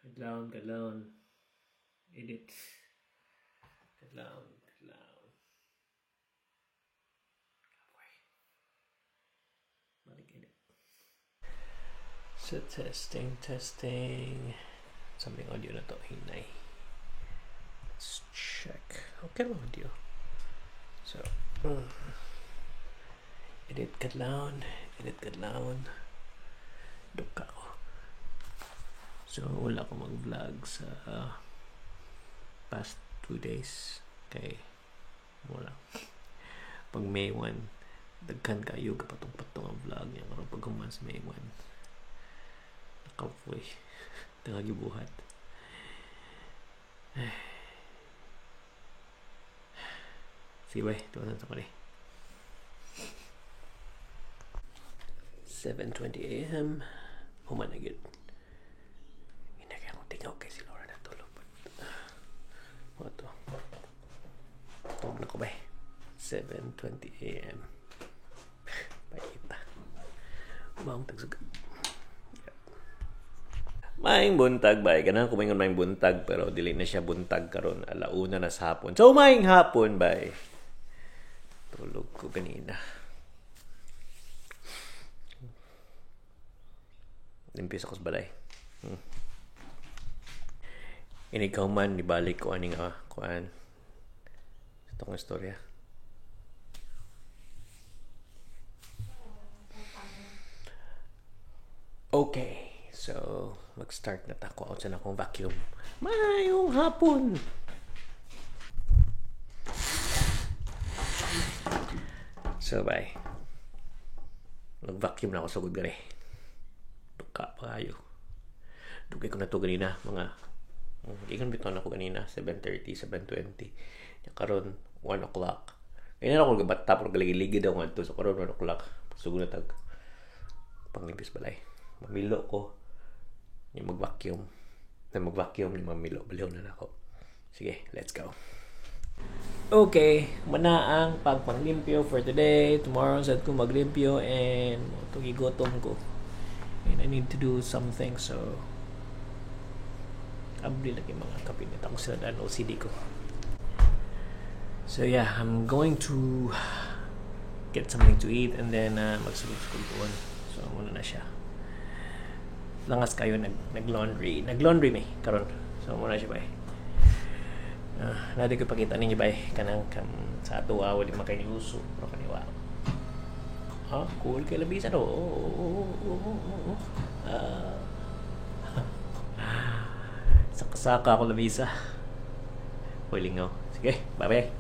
Kadlawon, kadlawon. Edit. Kadlawon, kadlawon. Kapoy. Balik edit. So testing, testing. Something audio na to. Hinay. Let's check. Okay lang audio. So, edit kadlawon. Edit kadlawon. Duka ko. So, wala ko mag-vlog sa past 2 days. Kay, wala. Pag May 1, daghan kayo kapatong-patong ang vlog niya. Karon pag human sa May 1, nakapoy. Nangagibuhat. Sige, bye. Tuwasan sa kani. 7:20 a.m. Human na gyud. Hinagay akong tingaw kay si Laura natulog. But, to. Tulog na ko ba 7:20 a.m. Paita. Maong tagsuga. Maayong buntag bay. Ganahan ko maingon maayong buntag pero dili na siya buntag karon, alauna na sa hapon. So maayong hapon bay. Tulog ko ganina. Limpis ako sa balay. Inikaw man, ibalik ko aning kuan. Ito kong istorya. Okay. So, mag-start na ta ko. Out sa na akong vacuum. Mayong hapon! So, bye. Nag-vacuum na ako sa sugod gani. Duka pa kayo. Dugay ko na to ganina. Mga, ingon bitaw na ako ganina. 7:30, 7:20. Karon 1 o'clock. Ganina ako gabata, pero galigi-ligi daw nga to. So, karon 1 o'clock. Sugod na tag panglimpis balay. Mamilo ko. Yung mag-vacuum. Na mag-vacuum, yung mamilo. Baliw na ako. Sige, let's go. Okay, mana ang pagpanglimpyo for today. Tomorrow, sad ko maglimpyo and gigotom ko. And I need to do something, so abli lagi mga kapinet ako sila daan OCD ko. So yeah, I'm going to get something to eat and then magsulod-sulod doon. So muna na siya. Langas kayo nag-laundry. Nag-laundry may karon. So muna siya bay. Nadi ko pakita ninyo bay kanang sa ato wali man kay uso pero kaniwa. Ah, cool kay labisa do. Saka-saka ako labisa. Hoy lingaw. Sige, bye-bye.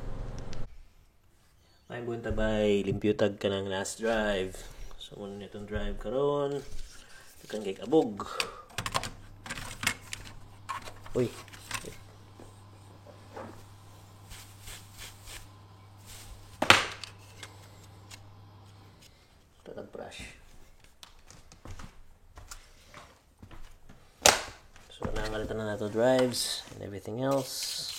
Ay bunta bay, limpyo tag kanang last drive. So muna nitong drive karon. Kang kay kabog. Uy. Tatag brush. So nangalitan na nato drives and everything else.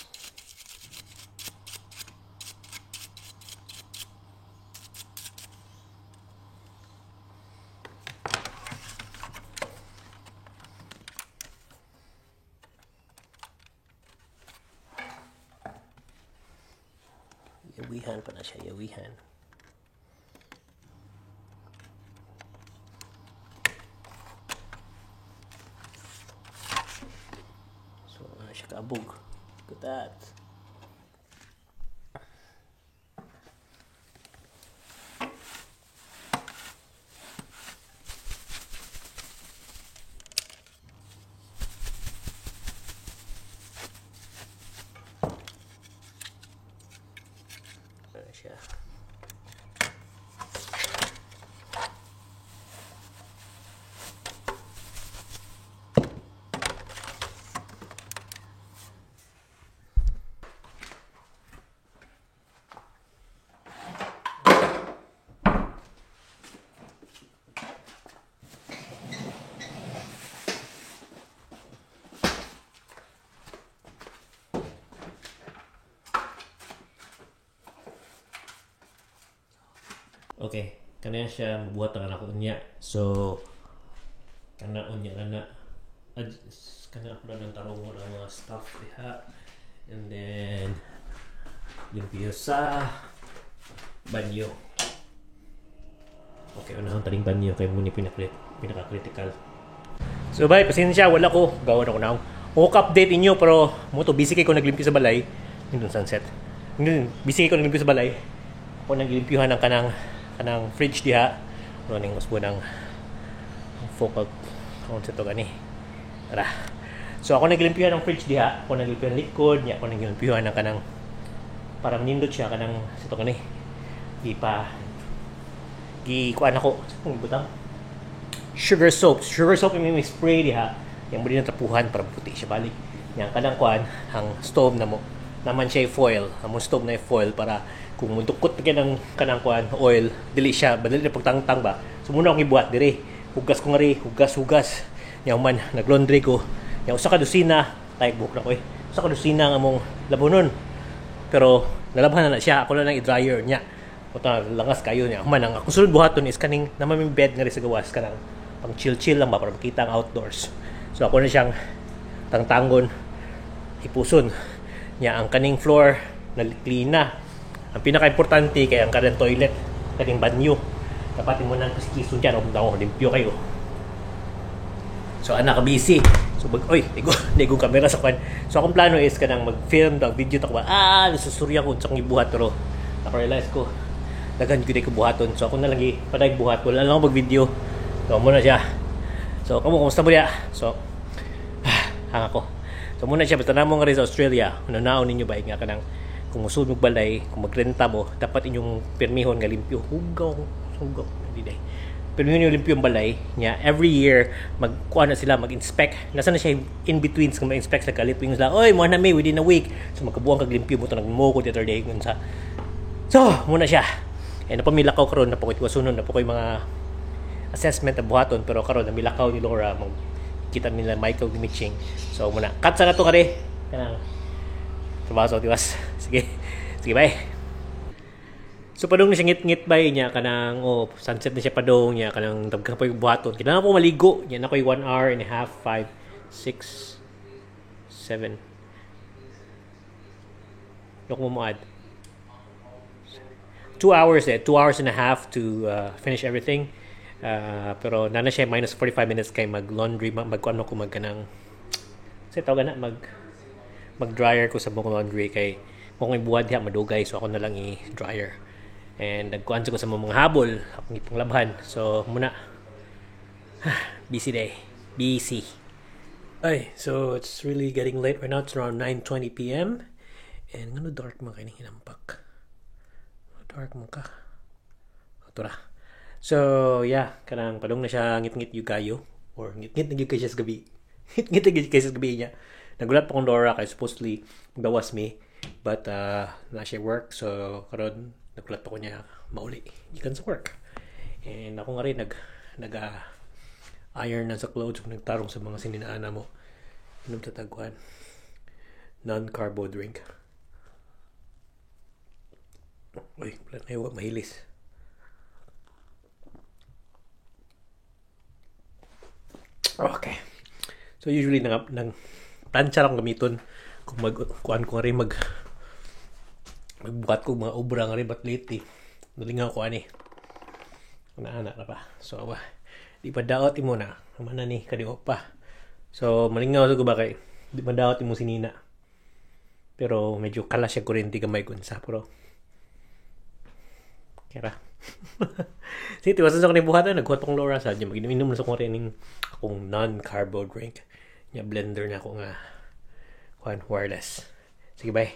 Yawihan pa na siya, yawihan. So, ano siya kaabog. Look at that. Siya. Okay, kanina siya mabuhat ang anak unya. So, kana unya na na. Kana ako na ng tarong ng mga stuff diha. And then limpyo sa banyo. Okay, unahon taning banyo kay muni pinaka-critical. So bye, pasensya, wala ko. Gawa na ko na akong woke update inyo, pero mo to busy kay ko naglimpyo sa balay. Nindot sunset. Nindot, busy kay ko naglimpyo sa balay. Ako naglimpyuhan ng kanang fridge diha. Running mas ng focal kung sa to gani. Tara. So ako naglimpyuhan ng fridge diha, ako naglimpyuhan likod, niya ako naglimpyuhan ng kanang para nindot siya kanang sa to gani. Gipa gi kuan ako sa kong butang sugar soap. Sugar soap yung may spray diha. Yang mo din trapuhan para puti siya balik. Yang kanang kuan ang stove na mo naman siya foil. Ang stove na foil para kung mudukot pa ng kanang kuan oil, dili siya badali na pagtangtang ba. So muna akong ibuhat diri. Hugas ko nga ri, hugas hugas. Nya man naglaundry ko. Nya usa ka dosina, tay buhok na ko eh. Usa ka dosina nga among labunon. Pero nalabhan na siya, ako na lang i-dryer niya. Puta, langas kayo niya. Man, ang akong sunod buhaton is kaning naman may bed nga rin sa gawas kanang pang chill-chill lang ba para makita ang outdoors. So ako na siyang tangtangon, hipuson. Niya ang kaning floor na clean na. Ang pinaka-importante kay ang kanang toilet, kaning banyo. Dapat mo nang kiskison dyan, o ako limpyo kayo. So ana ka busy. So mag oy, nigo nigo kamera sa kwan. So akong plano is kanang mag-film, mag video ta ko ba. Ah, nasusurya ko sa ibuhat, pero naka-realize ko daghan gyud ko buhaton. So ako na lang padag buhat, wala lang ako mag-video. So muna siya. So kamo, kumusta mo diya? So hang ako. So muna siya, basta namo nga rin sa Australia, naon ninyo ba nga kanang kung musud mo balay, kung magrenta mo, dapat inyong pirmihon nga limpyo. Hugaw, hugaw, hindi day. Pirmihon yung limpyo ang balay niya. Every year, magkuha na sila, mag-inspect. Nasa na siya in between sa ma-inspect sa kalit. Sila, oy, mo na may within a week. So magkabuang kag limpyo mo to, nagmo ko the other day. Sa. So, muna siya. Eh, napamilakaw karon, napakoy tiwasunon, napakoy mga assessment na buhaton, pero karon namilakaw ni Laura, mag kita nila Michael Mitching. So muna, cut sa na to kare. Kanang trabaho sa tiwas. Sige. Sige, bye. So padung ni siya ngit-ngit bay niya kanang oh sunset na siya padung niya kanang daghan pa yung buhaton. Kailangan po maligo niya na koy 1 hour and a half, 5, 6, 7. Lok mo mo add. 2 hours eh, 2 hours and a half to finish everything. Pero nana siya minus 45 minutes kay mag-laundry, mag-kuan ko mag kanang sa tawag na mag dryer ko sa buong laundry kay kung ibuhat diha madugay, so ako na lang i-dryer. And nagkuan ko sa mga habol akong ipanglabhan. So muna busy day. Busy. Ay, so it's really getting late right now. It's around 9:20 p.m. And ngano dark man kay ning hinampak. Dark man ka. Ito ra. So, yeah, kanang padung na siya ngit-ngit yung kayo or ngit-ngit na gyud kay siya sa gabi. Ngit-ngit na gyud kay siya sa gabi niya. Nagulat pa kong Laura kay supposedly gawas mi, but na siya work, so karon nagulat pa ko niya mauli gikan sa work. And ako nga rin nag nag iron na sa clothes kung nagtarong sa mga sininaan mo. Inom sa tagwan. Non-carbo drink. Uy, wala na yung mahilis. Okay. So usually nang plancha lang gamiton kung mag kuan ko rin magbuhat ko mga obra nga rin, but lately nalingaw ko ani. Ana na pa. So ba di pa daot imo na. Mana ni kadiho pa. So malingaw sa ko ba kay di pa daot imo sinina. Pero medyo kala siya kuryente gamay kunsa pero kera. Sige, tiwasan sa kong buhat na nagkuhat akong Laura sa niya. Mag-inom na sa kong rin akong non-carbo drink. Nya blender na ako nga kuan wireless. Sige, bye.